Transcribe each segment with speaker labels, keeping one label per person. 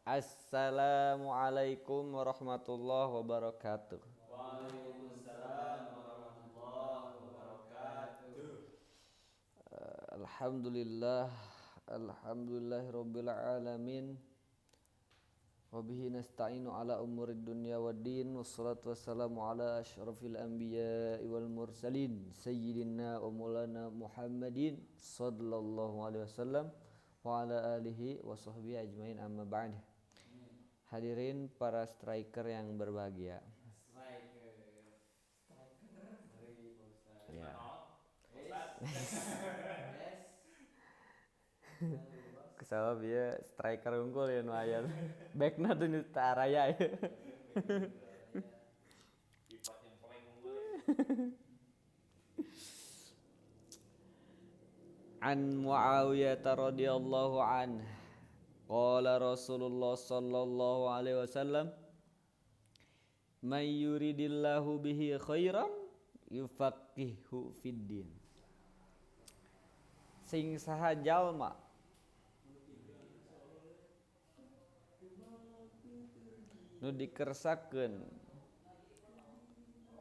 Speaker 1: Assalamualaikum warahmatullahi wabarakatuh.
Speaker 2: Waalaikumsalam warahmatullahi wabarakatuh.
Speaker 1: Alhamdulillah, alhamdulillahirabbil alamin. Wabihi nasta'inu ala umurid dunya waddin. Wassalatu wassalamu ala asyrafil anbiya'i wal mursalin sayyidina wa maulana Muhammadin sallallahu alaihi wasallam wa ala alihi wa sahbihi ajmain, amma ba'd. Hadirin para striker yang berbahagia.
Speaker 2: Striker.
Speaker 1: Ya. Kesal dia striker unggul ya nu aya. Backna tuh nu taraya ya. An Muawiyah radhiyallahu anhu qala Rasulullah sallallahu alaihi wasallam may yuridillahu bihi khairan yufaqihu fid din. Sing saha jalma nu dikersakeun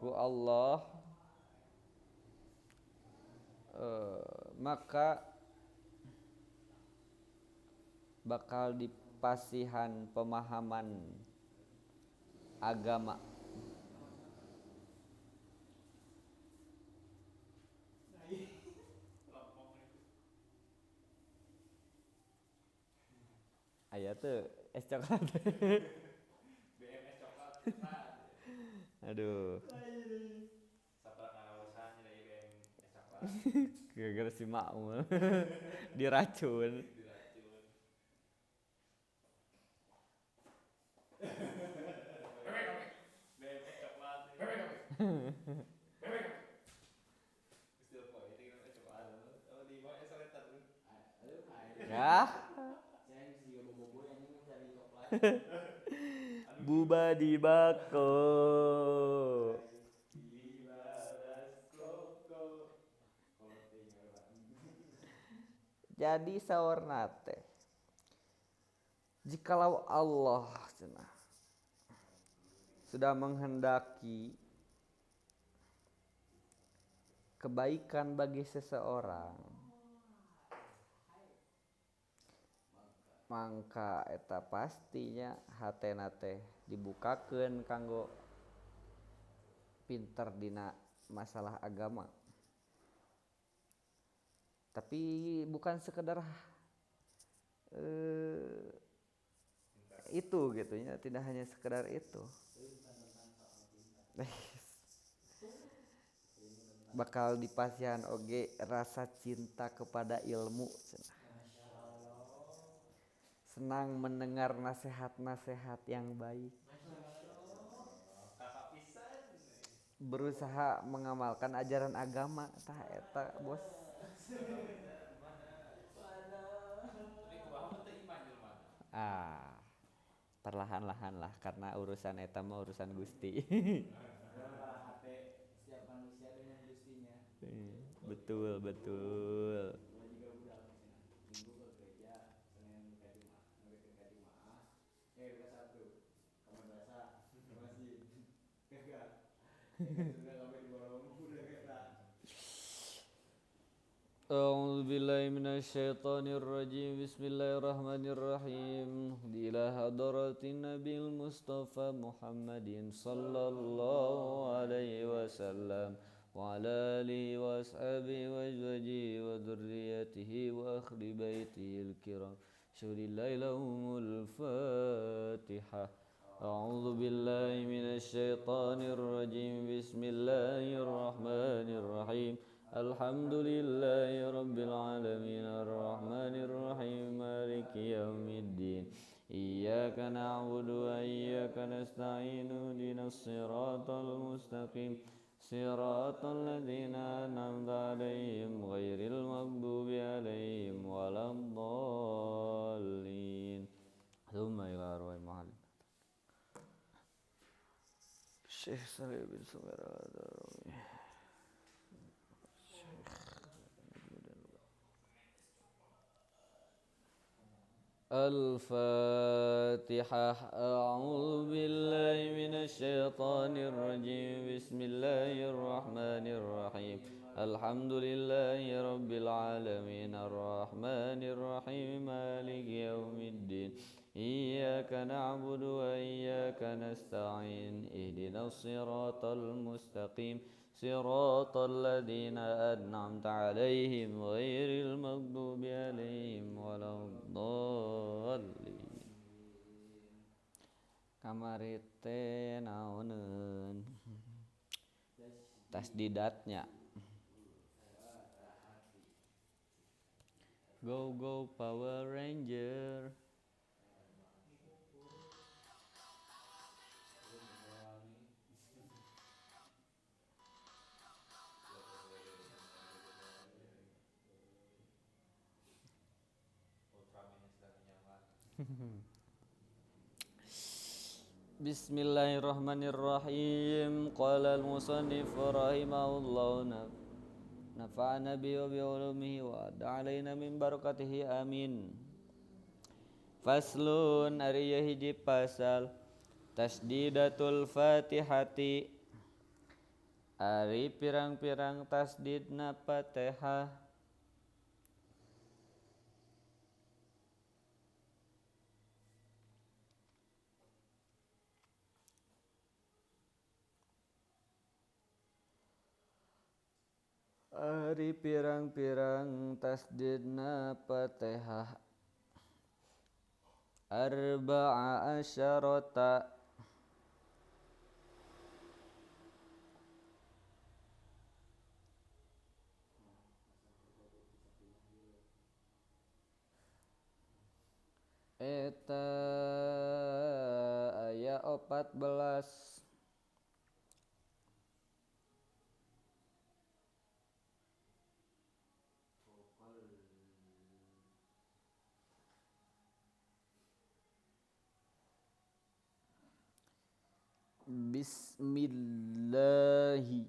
Speaker 1: ku Allah, maka bakal dipasihan pemahaman agama. Aya tuh es coklat.
Speaker 2: BMS coklat.
Speaker 1: Aduh. Gara-gara si Makmul diracun.
Speaker 2: BMS coklat.
Speaker 1: Ya. Buba di bako. Jadi saurna teh, jikalau Allah cenah sudah menghendaki kebaikan bagi seseorang, mangka eta pastinya hatena teh dibukakeun kanggo pinter dina masalah agama. Tapi bukan sekedar itu gitu ya, tidak hanya sekedar itu. Bakal dipasihan oge rasa cinta kepada ilmu. Senang mendengar nasihat-nasihat yang baik. Berusaha mengamalkan ajaran agama tah eta bos. Ah, perlahan-lahan lah karena urusan eta mah urusan Gusti.
Speaker 2: Setiap manusia dengan gustinya.
Speaker 1: Betul, betul. A'udzu billahi minasyaitonir rajim. Bismillahirrahmanirrahim. Ila hadratin Nabil Mustafa Muhammadin sallallahu alaihi wasallam wa ala alihi wa ashabihi wa azwajihi wa dzurriyyatihi wa ahli baitihil kiram. Syulillahi lahumul Fatihah. A'udzu billahi minasyaitonir rajim. Bismillahirrahmanirrahim. Alhamdulillahi rabbil alamin arrahmanir rahim maliki yaumiddin. Iyyaka na'budu wa iyyaka nasta'in ihdinas siratal mustaqim siratal ladzina an'amta 'alaihim ghairil maghdubi 'alaihim waladdallin. Tsumma ila arwahi muhallim Syekh Salih bin Sumair Ad-Darimi. Al-Fatihah. A'udzu billahi minasyaitonir rajim. Bismillahirrahmanirrahim. Alhamdulillahi rabbil alamin. Arrahmanir rahim. Maliki yaumiddin. Iyyaka na'budu wa iyyaka nasta'in. Ihdinas siratal mustaqim. Siratal ladzina an'amta 'alaihim ghairil maghdubi 'alaihim waladdallin. Kamari teh naoneun? Tasdidatnya. Go go Power Ranger. Bismillahirrahmanirrahim. Qala al-musannif rahimahullah nafa'ana bi wa bi ulumihi wa ada'alaina min barakatihi amin. Faslun ari hiji pasal tasdidatul Fatihati ari pirang-pirang tasdidna Fatihah. Ari pirang-pirang tasdidna Fatihah arba'a asyarata eta aya 14. Bismillahi.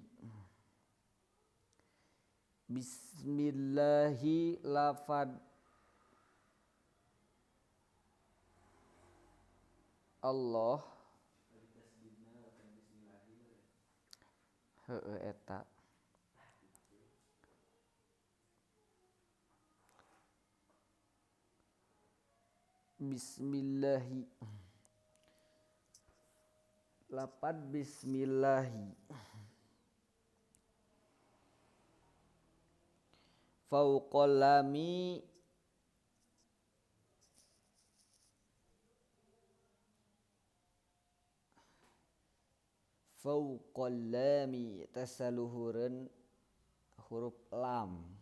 Speaker 1: Bismillahi lafad Allah. Heueuh eta. Bismillahi. Lapad bismillahi fauqal lami fauqal lami tasaluhureun huruf lam.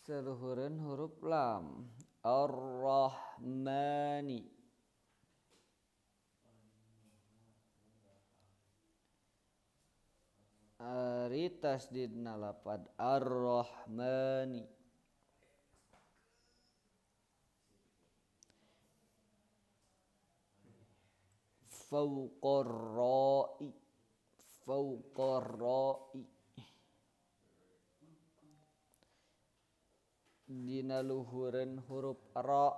Speaker 1: Saluhureun huruf lam. Ar-Rahmani. Ari tasdidna lapad Ar-Rahmani. Fauqar ra'i. Fauqar ra'i. Dina luhureun huruf ra.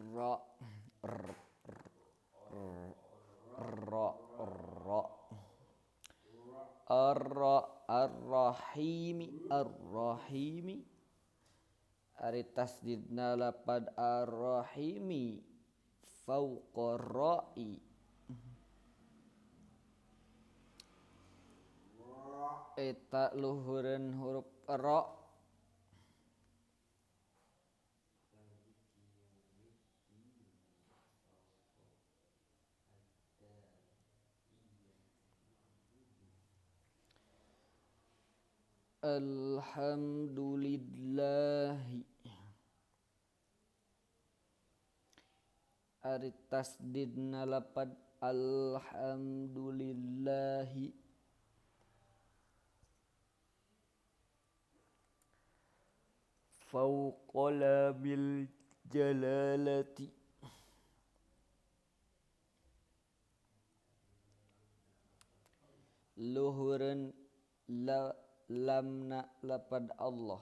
Speaker 1: Ra r r ra ra ar-rahimi ar-rahimi. Ari tasdidna lapad ar-rahimi fauqa ra'i. Eta luhureun huruf ra. Alhamdulillahi. Ari tasdidna lapad alhamdulillahi. Fauqa lamil jalalati. Luhureun lamna lapad Allah.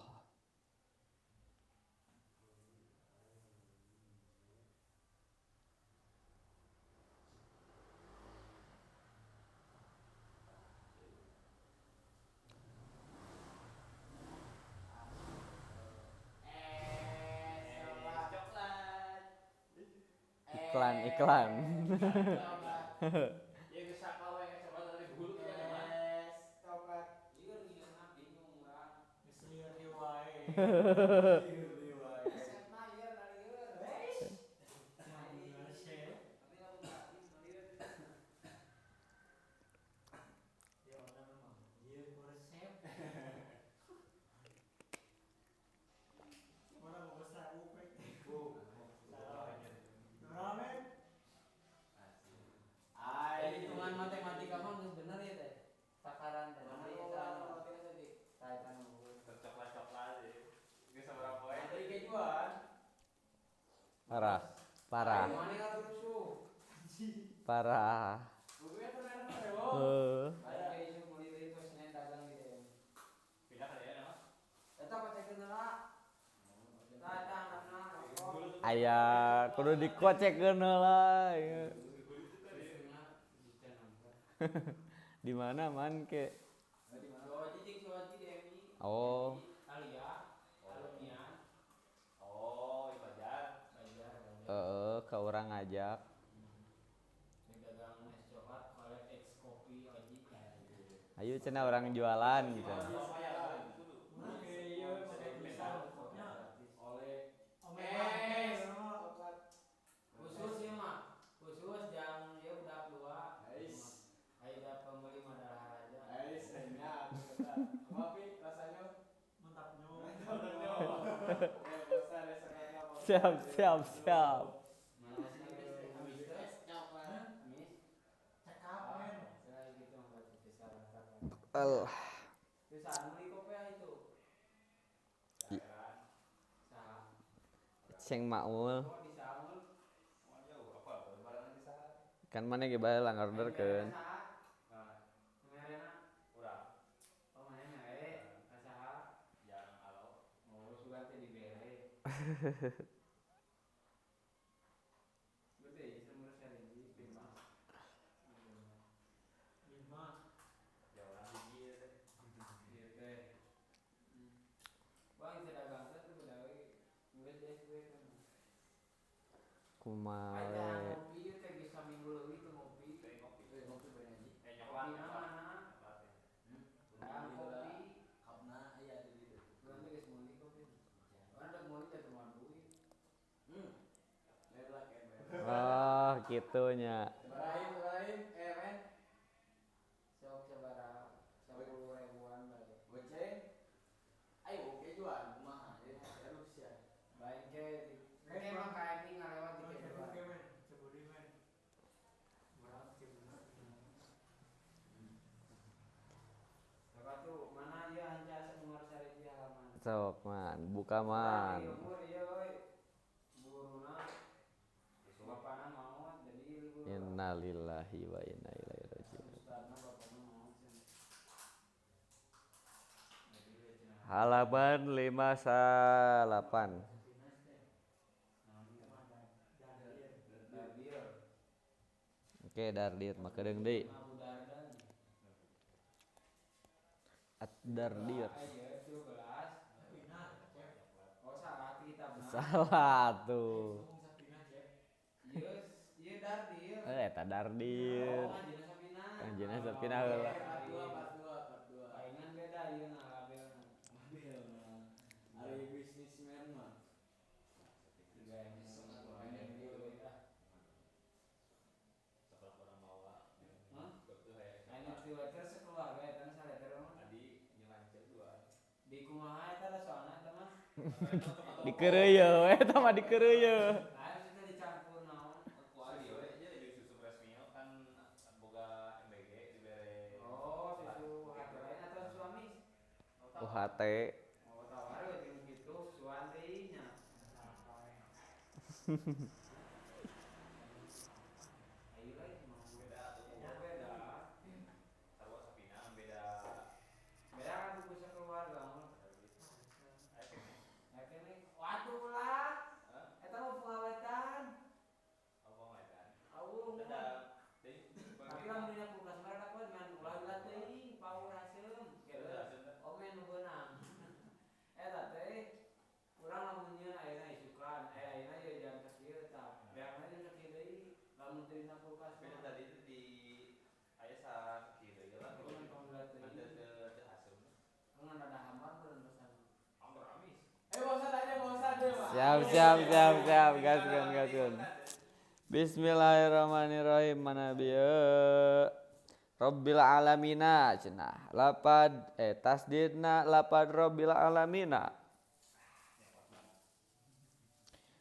Speaker 1: Iklan, iklan. Parah, parah, parah. Aya, kudu dikocekeun heula. Di mana man ke? Oh. Ke orang ngajak. Ayo cenah orang jualan gitu.
Speaker 2: Khusus ya mah, khusus jang ya udah keluar. Ayo pembeli madalah aja.
Speaker 1: Siap, siap, siap. Al. Ceng Maul. Kan mana ge bae lah ngorderkeun. Kumaha oh gitunya. Sok man, buka man. Innalillahi wa inna ilaihi raji'un. Halaman 58. Oke, dardir makedeung deui. Ad-dardir. Salah tuh. Eta dardir. Anjeunna Sapina heula.
Speaker 2: Palingan beda ieu na labelna.
Speaker 3: Ari bisnismen mah.
Speaker 2: Di kumaha eta da soalna eta mah.
Speaker 1: Dikeureuyeun eta mah dikeureuyeun.
Speaker 2: Aya maksudna dicampur naon?
Speaker 4: Ku ari we nya jadi susu fresh milk kan boga MBG dibere.
Speaker 2: Oh, susu HT lain atau susu amis?
Speaker 1: UHT.
Speaker 2: Oh, tawar we jeung kitu susuan.
Speaker 1: Siap siap siap siap, gaskeun gaskeun. Bismillahirrahmanirrahim. Mana bieu? Rabbil alamina cenah. Lapad tasdidna lapad rabbil alamina.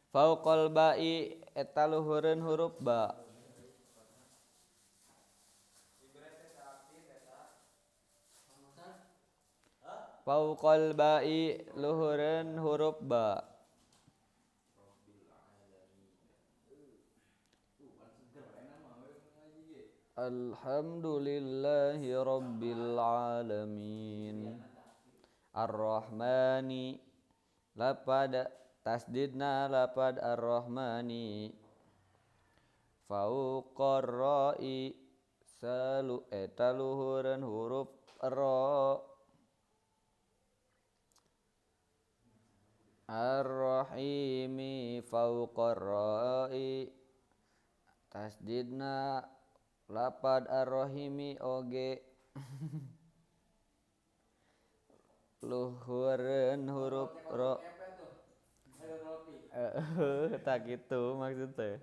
Speaker 1: Fauqal ba'i eta luhureun huruf ba. Fauqal ba'i luhureun huruf ba. Alhamdulillahi rabbil alamin. Ar-Rahmani lapad tasdidna lapad Ar-Rahmani. Fauqar ra'i salu eta luhureun huruf ra. Ar-Rahimi fauqar ra'i tasdidna lapad Ar-Rahimi oge luhureun huruf ro. Tak gitu maksudnya.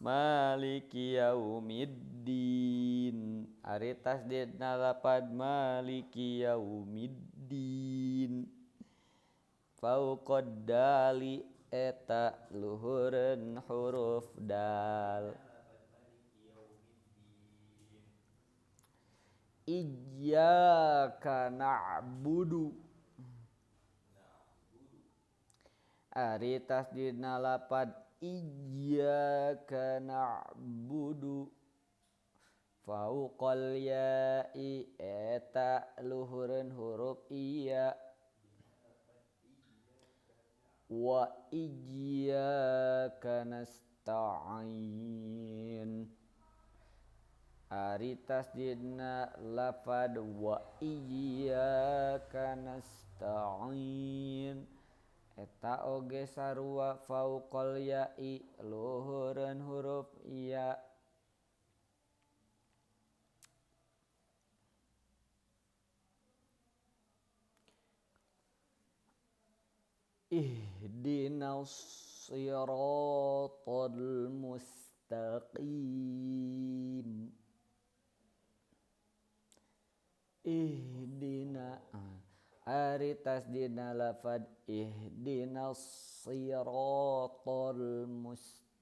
Speaker 1: Maliki yaumiddin. Ari tasdidna lapad maliki yaumiddin. Fauqad dali eta luhureun huruf dal. Iyyaka na'budu. Ari tasdidna lapad iyyaka na'budu. Fauqal ya'i eta luhureun huruf iya. Wa iyyaka nasta'in. Ari tasdidna lapad wa iyyaka nasta'in eta oge sarua fauqal ya'i luhureun huruf iya. Ihdinas siratal mustaqim. Ihdina ari tasdidna lafad ihdinas siratal mustaqim.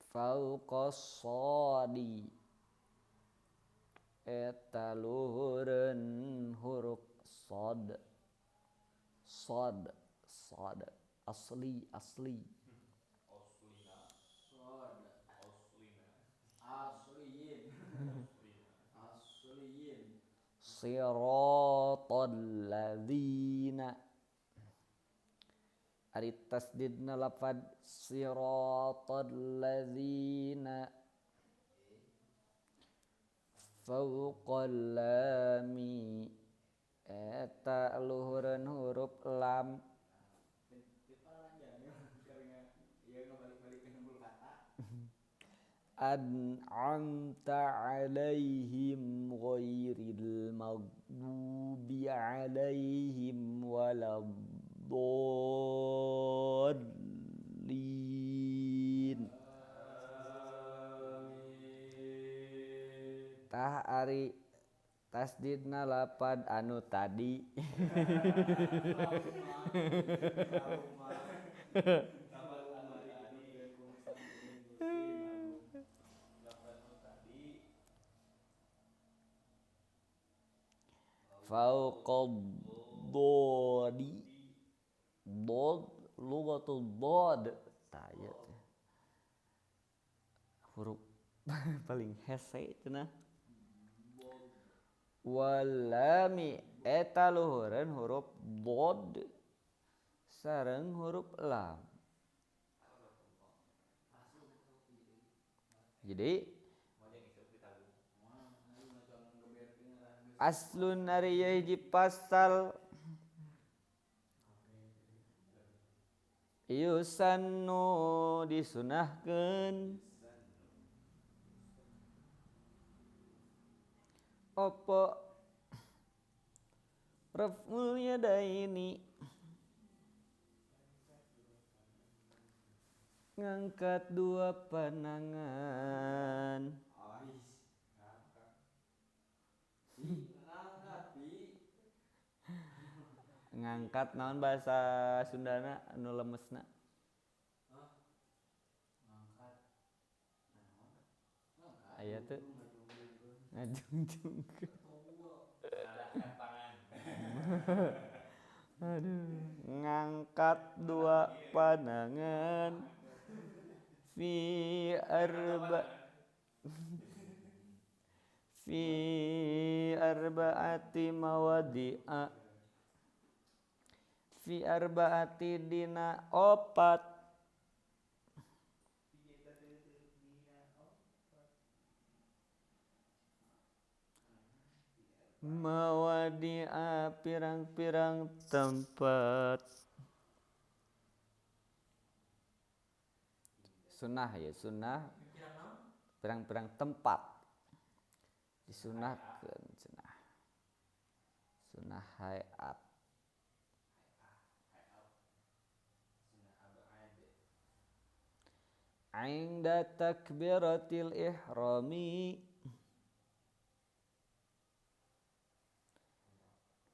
Speaker 1: Fauqas sadi eta luhureun huruf sad. Sad sad asli asli.
Speaker 3: Asliyin.
Speaker 1: Siratal ladzina. Ari tasdidna lafad siratal ladzina. Fauqal lami eta luhureun huruf lam. An'amta 'alaihim ghairil maghdubi 'alaihim waladdallin. Tah ari tasdidna lapad anu tadi. Fauqad dodi Kasratul dhad. Tah ieu teh. Huruf paling hese cenah. Walami eta luhureun huruf dhad sareng huruf lam. Jadi aslun ari ieu hiji pasal yusannu disunahkeun apa raf'ul yadaini ngangkat dua panangan. Ngangkat naon bahasa Sundana anu lemesna?
Speaker 3: Ngangkat.
Speaker 1: Aya teu ngajungjungkeun. Aduh, ngangkat dua panangan fi arba fi arbaati mawadi'a fi arbaati dina opat mawadi'a pirang-pirang tempat. Sunnah ya, sunnah pirang-pirang tempat disunahkeun cenah. Sunnah hayat. Inda takbiratil ihrami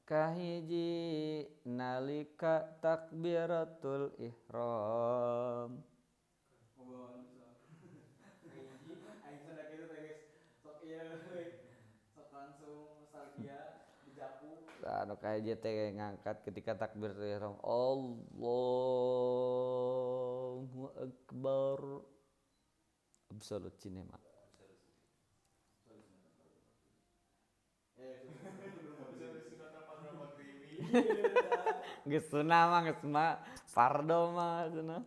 Speaker 1: kahiji nalika takbiratul ihram. Anu kahiji teh ngangkat ketika takbiratul ihram Allahu Akbar. Absolut cinema. Geus sunah mah geus mah fardo mah cenah.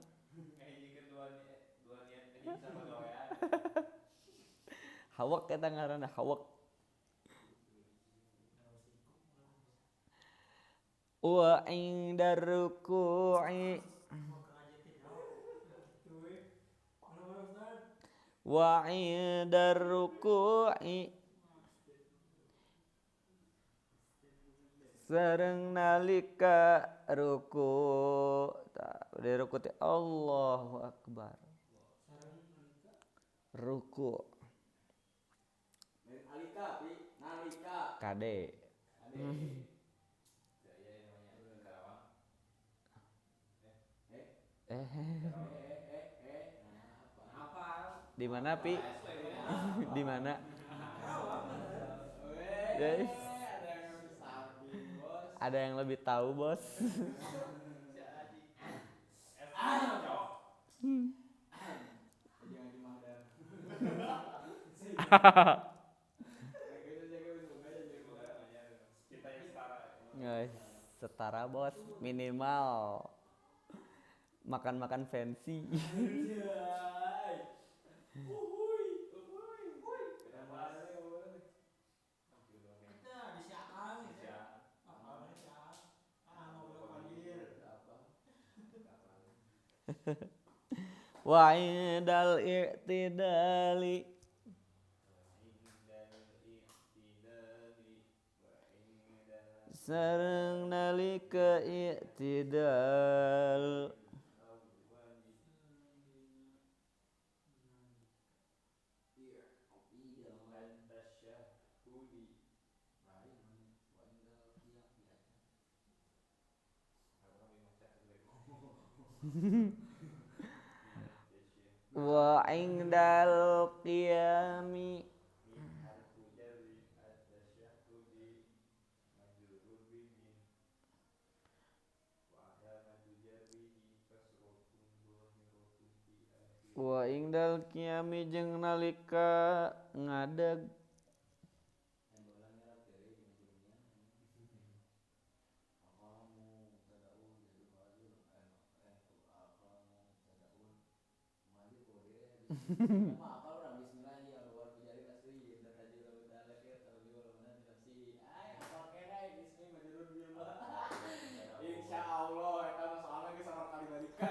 Speaker 1: Hawak eta ngaranna hawak. Wa inda ruku'i wa inda ruku'i sareng nalika ruku di ruku teh Allahu Akbar ruku kade di mana pi di mana guys? Ada yang lebih tahu bos. Guys, setara bos, minimal makan-makan fancy. Wa indal i'tidali sareng nalika i'tidal wa indal qiyami Wa ingdal qiyami jeung nalika ngadeg.
Speaker 5: Insyaallah eta mah soalna geus sabaraha kali balikan.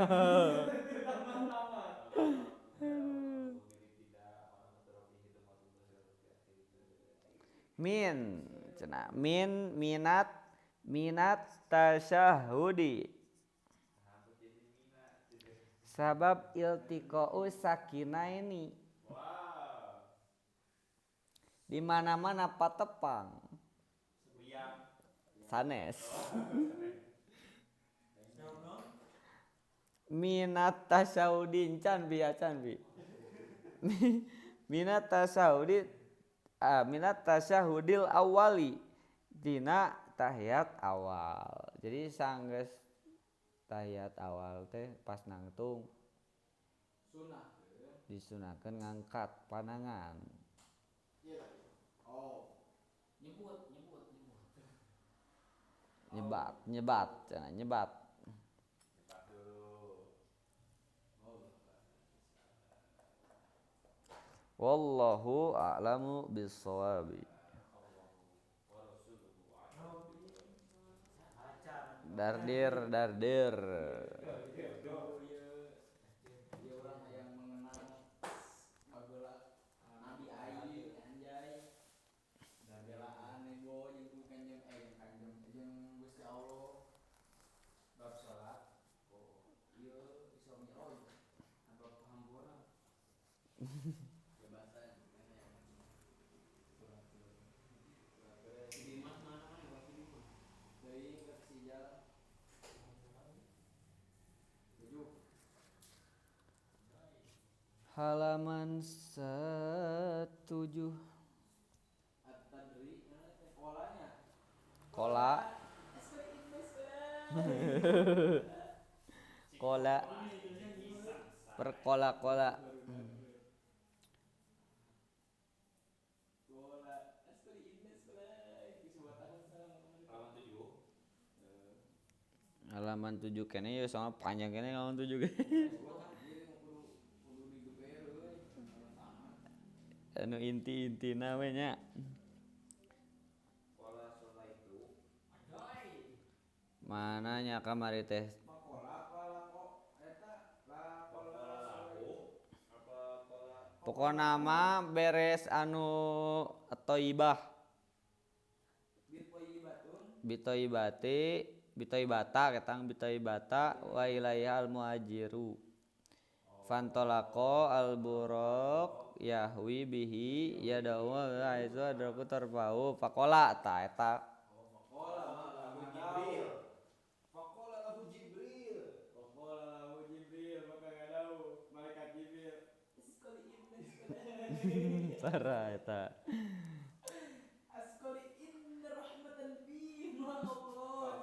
Speaker 1: Min cenah min minat minat tasyahudi sabab iltiqa'u sakinaini. Di mana-mana patepang sanes. Minat tasyahudi can bi can bi. Minat tasyahudi minat tasyahudil awali dina tahiyat awal. Jadi sanggeus tahiyat awal teh pas nangtung
Speaker 5: sunah
Speaker 1: disunahkeun ngangkat panangan.
Speaker 5: Oh,
Speaker 2: nyebut
Speaker 1: nyebat nyebat cenah nyebat. Wallahu a'lamu bis-shawabi. Dardir dardir. Halaman 7. Kola. Kola. Perkola-kola. Halaman 7 kene ya sama panjang kene halaman 7 kene. Anu inti-intina we nya. Mana nya kamari teh? Pokona mah beres anu thayyibah. Bitoibati, bitoibata ketang bitoibata wa ilaihal muhajiru. Fantolaqo al-buraq yahwi bihi yadahu aizu adraku tarfa'u faqala ta eta.
Speaker 5: Faqala lahu Jibril. Faqala lahu Jibril maka ngadau malaikat Jibril.
Speaker 1: Parah eta.
Speaker 5: Asqali inna rahmatan bi ma Allah.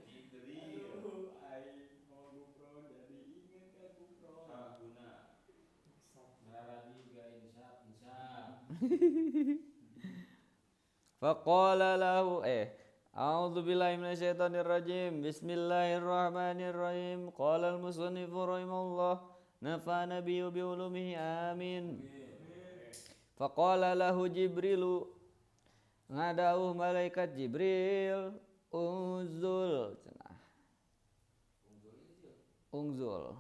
Speaker 5: Jibril. Aing mau gufron jadi ingin ka gufron.
Speaker 4: Guna.
Speaker 2: Ngaradi juga insaf insaf.
Speaker 1: Faqala lahu a'udzu billahi minasyaitonir rajim. Bismillahirrahmanirrahim. Qala al-musannifu rahimahullah nafa'ana bi ulumihi amin. Faqala lahu Jibrilu ngadauh malaikat Jibril unzul cenah. Unzul.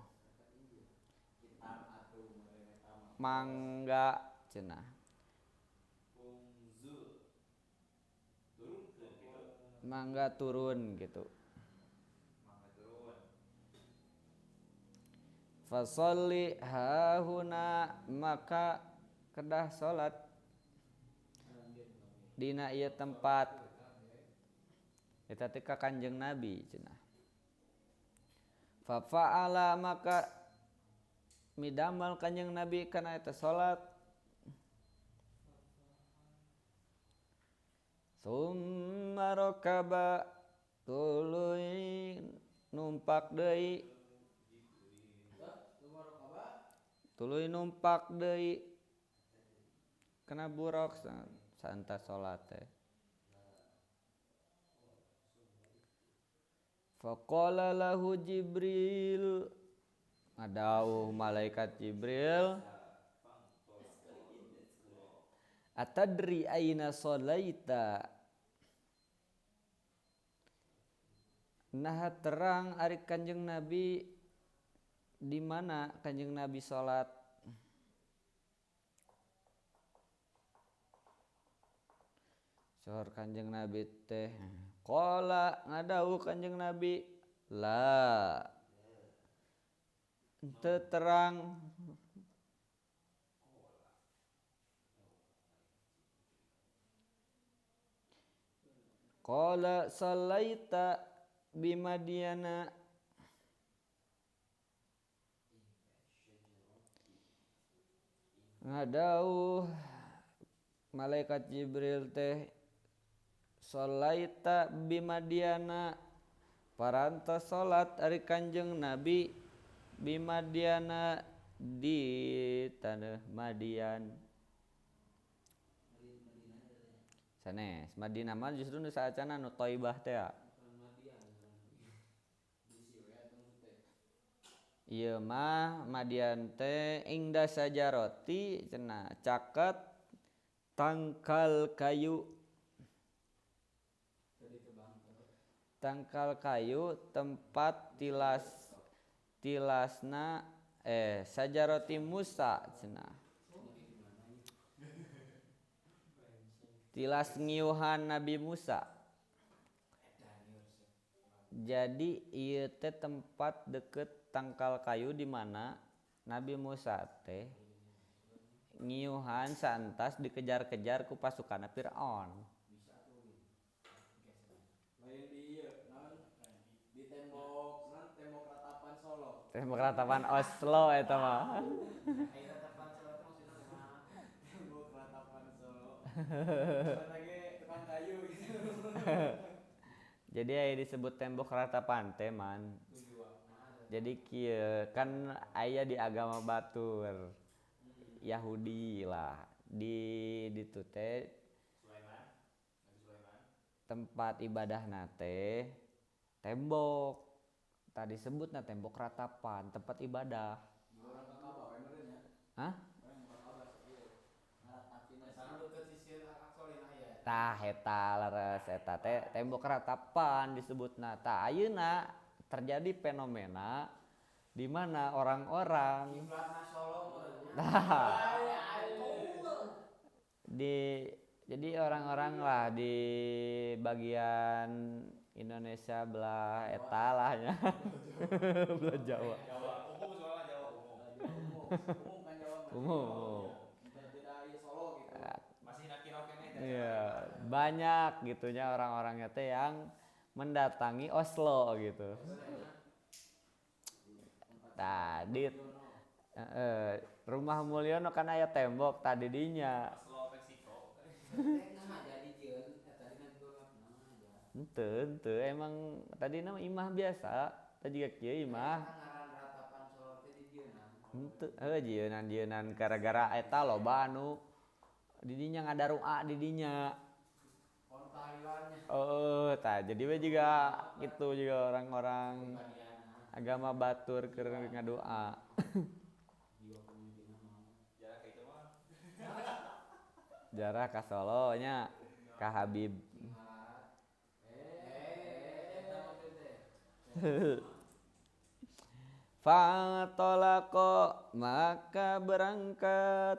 Speaker 1: Mangga cenah. Mangga turun gitu. Fasolli hahuna maka kedah salat dina ieu tempat. Eta teh ka Kanjeng Nabi cenah. Fa fa'ala maka midamal Kanjeng Nabi kana eta salat. Summa rakaba tuluy numpak deui. Tuluy numpak deui kana buraq saentas salat teh. Faqala lahu Jibril, ngadauh malaikat Jibril, atadri aina sholaita, nah terang ari Kanjeng Nabi di mana Kanjeng Nabi salat. Sor Kanjeng Nabi teh qala ngadauh Kanjeng Nabi la teu terang. Qala salaita bimadiana, ngadauh malaikat Jibril teh salaita bimadiana, parantos salat ari Kanjeng Nabi bimadiana di tanah Madian. Sanes Madinah mah justru nu saacana nu Thaibah teh. Ieu mah Madian teh ingda sajaroti cenah caket tangkal kayu. Tangkal kayu tempat tilas tilasna sajaroti Musa cenah. Tilas ngiuhan Nabi Musa. Jadi ieu teh tempat deket tangkal kayu di mana Nabi Musa teh ngiuhan saentas dikejar-kejar ku pasukan Fir'aun.
Speaker 5: Lain di ieu naon di tembok naon tembok ratapan Solo.
Speaker 1: Tembok ratapan Oslo eta mah.
Speaker 2: Ratapan Solo teh maksudna kumaha?
Speaker 5: Tembok ratapan Solo. Lagi tukang kayu gitu.
Speaker 1: Jadi aya disebut tembok ratapan teh man. Jadi kieu kan aya di agama batur Yahudi lah di ditu teh tempat ibadahna teh tembok. Tadi sebutna tembok ratapan, tempat ibadah. Hah? Tah eta leres eta teh tembok ratapan disebutna. Tah ayeuna terjadi fenomena di mana orang-orang nah, di jadi orang-orang lah di bagian Indonesia belah eta lah nya. Belah Jawa.
Speaker 4: Jawa umum soalnya Jawa umum.
Speaker 5: Umum kan Jawa.
Speaker 1: Umum.
Speaker 5: Solo gitu.
Speaker 4: Masih nakiro keneh.
Speaker 1: Iya, banyak gitunya orang-orangnya teh yang mendatangi Oslo gitu. Tadi rumah Mulyono kan aya tembok tadi dinya.
Speaker 4: Oslo Meksiko.
Speaker 1: Henteu emang tadi nama imah biasa, tadi juga kieu imah. Henteu, heuh jieunan-jieunan gara-gara eta loba anu di dinya ngadarua di dinya. Oh, tah jadi we juga gitu juga orang-orang agama batur keur ngadoa. Jarah ka Solo nya ka Habib. Fa'talaqa maka berangkat.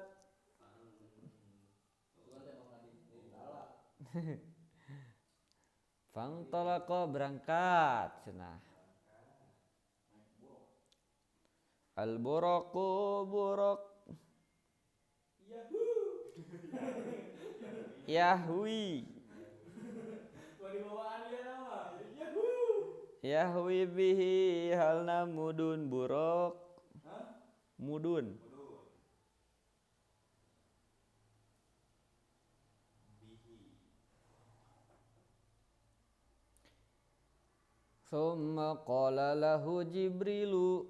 Speaker 1: Fa'talaqa berangkat cenah. Al-buraqu buraq. Yahwi. Yahwi bihi halna mudun buraq. Mudun. Tsumma qala lahu Jibrilu.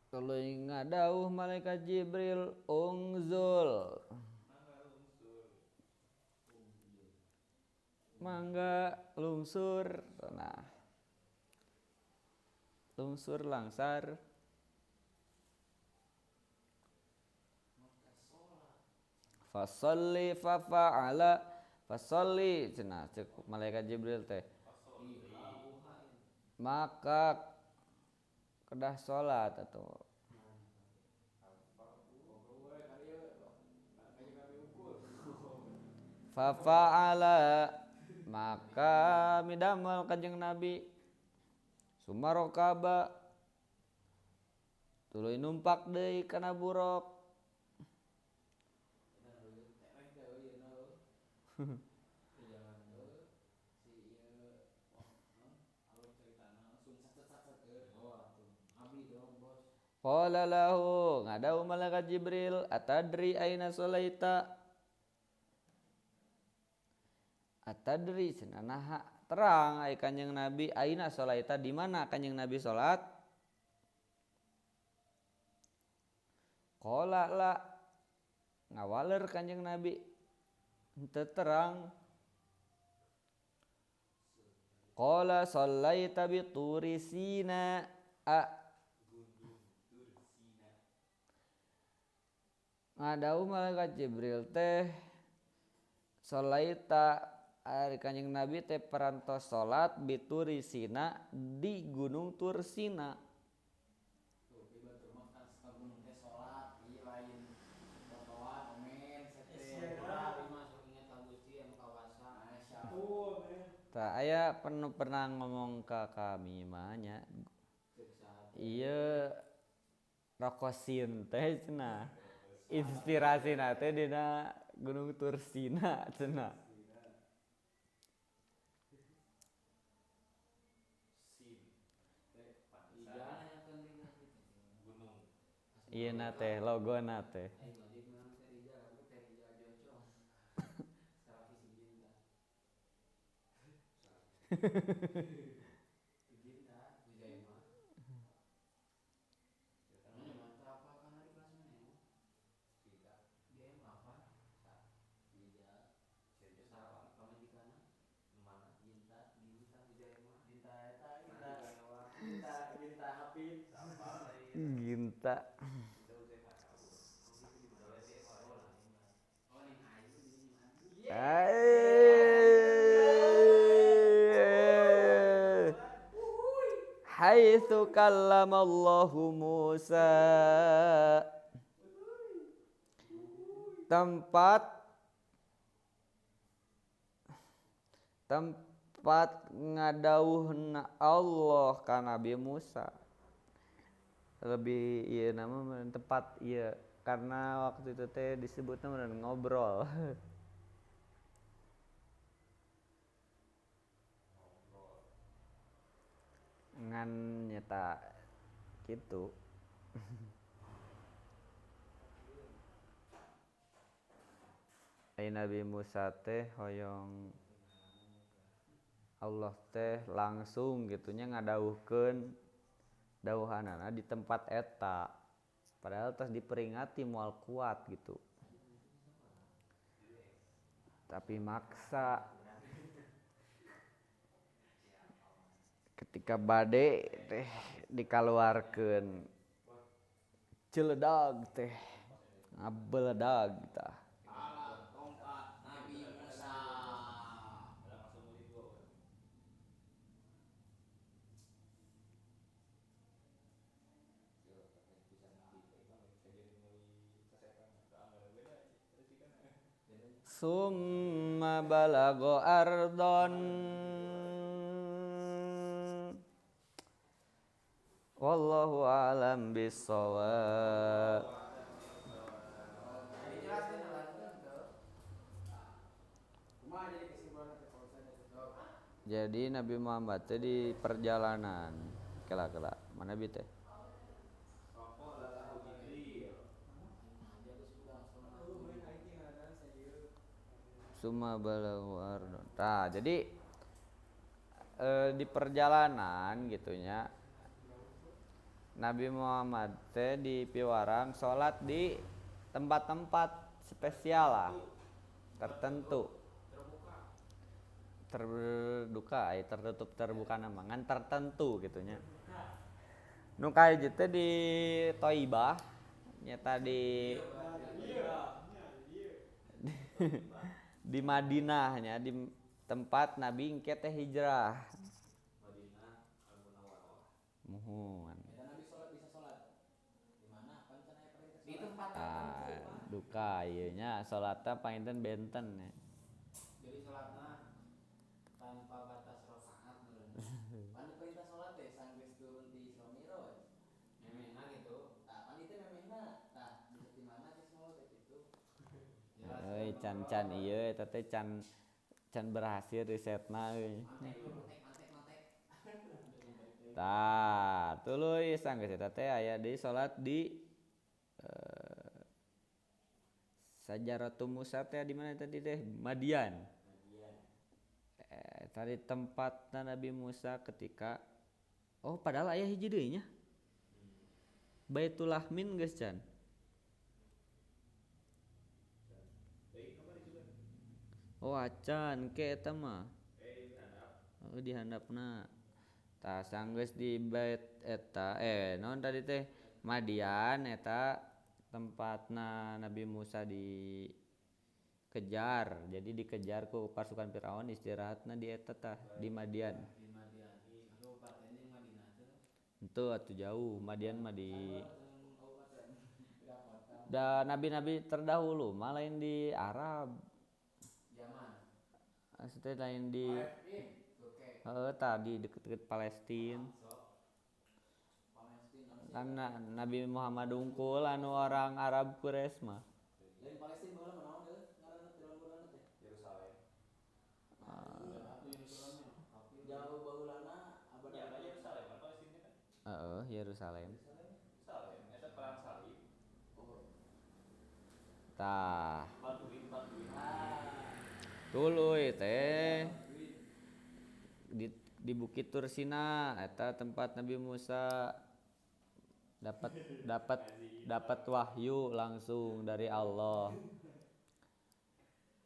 Speaker 1: Tuluy ngadauh malaikat Jibril ungzul. Mangga lungsur nah. Lungsur langsar. Fasalli fa fa'ala fasalli cenah cek malaikat Jibril teh. Maka kedah salat atuh. Fa fa'ala maka midamel kanjeng Nabi sumarokaba tuluy numpak deui kana buruk. Qala lahu ngadau malaikat Jibril atadri aina sholaita atadri cenah naha terang ai kanjeng Nabi aina sholaita di mana kanjeng Nabi salat. Qala la ngawaler kanjeng Nabi henteu terang. Qala shallaita bi turi sina a ngadau malaikat Jibril teh sholaita ari kanjeng Nabi teh parantos salat bituri Sina di Gunung Tursina. Tah aya pernah ngomong ka kami mah nya. Ieu rokosin teh cenah. Inspirasina teh dina Gunung Tursina cenah. Ieu na teh logona teh. Ginta. Haitsu kallamallahu Musa. Tempat ngadauhna Allah ka Nabi Musa. Lebih ieu nama tepat ieu karena waktu itu teh disebutna meureun ngobrol. Ngan nyata kitu. Ai Nabi Musa teh hoyong Allah teh langsung gitunya ngadauhkeun dauhanana di tempat eta. Padahal tos diperingati moal kuat gitu. Tapi maksa. Ketika bade teh dikaluarkeun celedag teh ngabeledag tah. Summa balago ardon. Wallahu a'lam bissawab. Jadi Nabi Muhammad teh di perjalanan kela-kela mana bi teh? Summa balagu ardon. Nah, jadi di perjalanan gitunya Nabi Muhammad teh di piwarang salat di tempat-tempat spesial lah, tertentu. Terduka, tertutup terbuka nama ngan tertentu gitu nya. Nu kahiji teh di Thaibah nyata di di Madinah nya, di tempat Nabi engke teh hijrah.
Speaker 4: Madinah Al-Munawwarah.
Speaker 1: Muhun.
Speaker 3: Eta Nabi salat bisa salat. Di mana? Pan can aya perintah
Speaker 2: Di
Speaker 3: salat.
Speaker 2: tempat
Speaker 1: Ah,
Speaker 2: tertentu.
Speaker 1: duka ieu nya salatna panginten benten nya.
Speaker 2: Jadi salatna tanpa batas rakaat meureun.
Speaker 3: Pan perintah salat teh sanggeus turun di Isra Mi'raj.
Speaker 2: Memehna gitu.
Speaker 3: Tah pan ieu teh memehna. Tah bisa di mana geus mau teh kitu.
Speaker 2: Jelas.
Speaker 1: Euy can-can ieu eta teh can can berhasil risetna euy.
Speaker 2: Mantek mantek mantek mantek.
Speaker 1: Tah, tuluy sanggeus eta teh aya deui salat di Sajaratu Musa teh di mana tadi teh? Madian. Tadi tempatna Nabi Musa ketika oh padahal aya hiji deui nya. Baitul Lahmin geus can. Oh acan ke eta mah. Oh di handapna. Tah sanggeus di bait eta naon tadi teh Madian eta tempatna Nabi Musa dikejar. Jadi dikejar ku pasukan Firaun istirahatna di eta tah di Madian.
Speaker 2: Di Madian. Kabupaten jeung Madinah teh.
Speaker 1: Henteu atuh jauh Madian mah di da nabi-nabi terdahulu mah lain di Arab.
Speaker 2: Yaman.
Speaker 1: Maksudnya lain di heeh tadi deket-deket Palestina. Kan Nabi Muhammad unggul anu orang Arab Quraisy mah.
Speaker 3: Lain Palestina baheula mah naon euy? Ngaranna teh baheulana teh.
Speaker 4: Yerusalem.
Speaker 3: Jauh baheulana abad
Speaker 4: Ya, Yerusalem kan Palestina kan?
Speaker 1: Heeh, Yerusalem.
Speaker 4: Yerusalem eta perang salib.
Speaker 1: Tah.
Speaker 4: Bantuin, bantuin.
Speaker 1: Tuluy teh di Bukit Tursina eta tempat Nabi Musa dapat wahyu langsung dari Allah.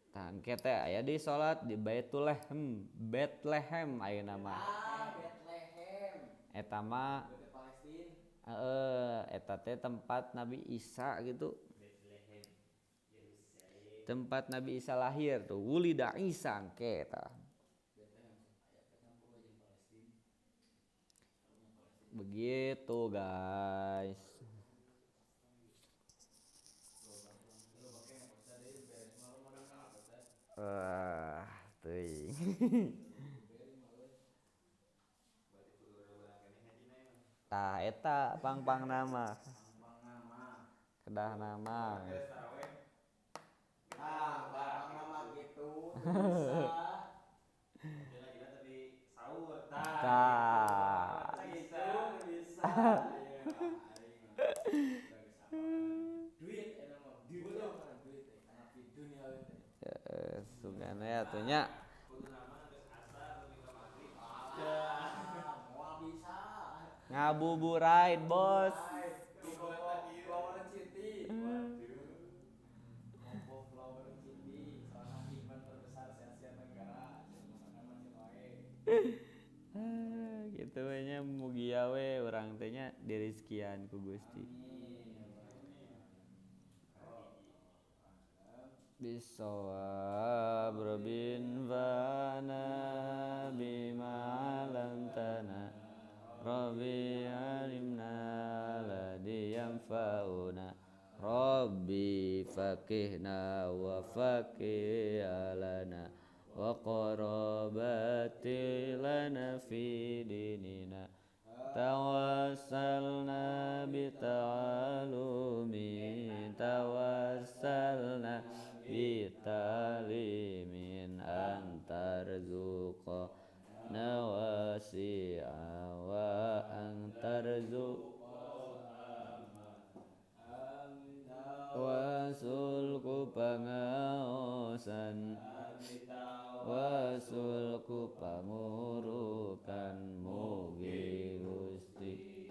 Speaker 1: Tah engke teh aya di salat di Bethlehem, Bethlehem ayeuna mah.
Speaker 3: Ah, Bethlehem.
Speaker 1: Eta mah
Speaker 3: Berarti Palestina.
Speaker 1: heeh, eta teh tempat Nabi Isa gitu.
Speaker 4: Bethlehem. Yerusalem.
Speaker 1: Tempat Nabi Isa lahir tuh, wulida Isa engke eta.
Speaker 3: Bethlehem aya campur jeung Palestina.
Speaker 1: Begitu guys. Teuing. Tah eta pang-pang nama. Kedah nama.
Speaker 5: Ah, pang nama gitu. Bisa.
Speaker 4: Gila-gila tapi sahur tah.
Speaker 1: Tah.
Speaker 5: Gitu bisa.
Speaker 3: Duit eta mah duit mah duit teh karena di dunia teh.
Speaker 1: Sugana ya atuh nya.
Speaker 4: Kudu nama geus asar nepi ka maghrib.
Speaker 3: Ah, moal bisa.
Speaker 1: Ngabuburit, Bos.
Speaker 5: Flower City.
Speaker 3: Kompo Flower City, salah satu event terbesar se Asia Tenggara. Cenah macam wae.
Speaker 1: Gitu we nya mugia we urang teh nya dirizkian ku Gusti. Bisawab Rabbin fana bima 'allamtana Rabbi alimna ladzi yanfa'una Rabbi faqihna wa faqih lana wa qarabati lana fi dinina tawassalna bi ta'alumi tawassalna bi ta'limin antarzuqa nawasi'a wa antarzuqa wasulku pangaosan wasulku pangurukan mugi Gusti.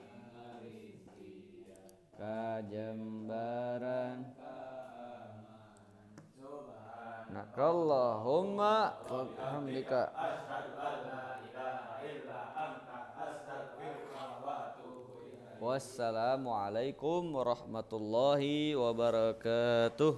Speaker 1: Allahumma wa bihamdika. Wassalamualaikum warahmatullahi wabarakatuh.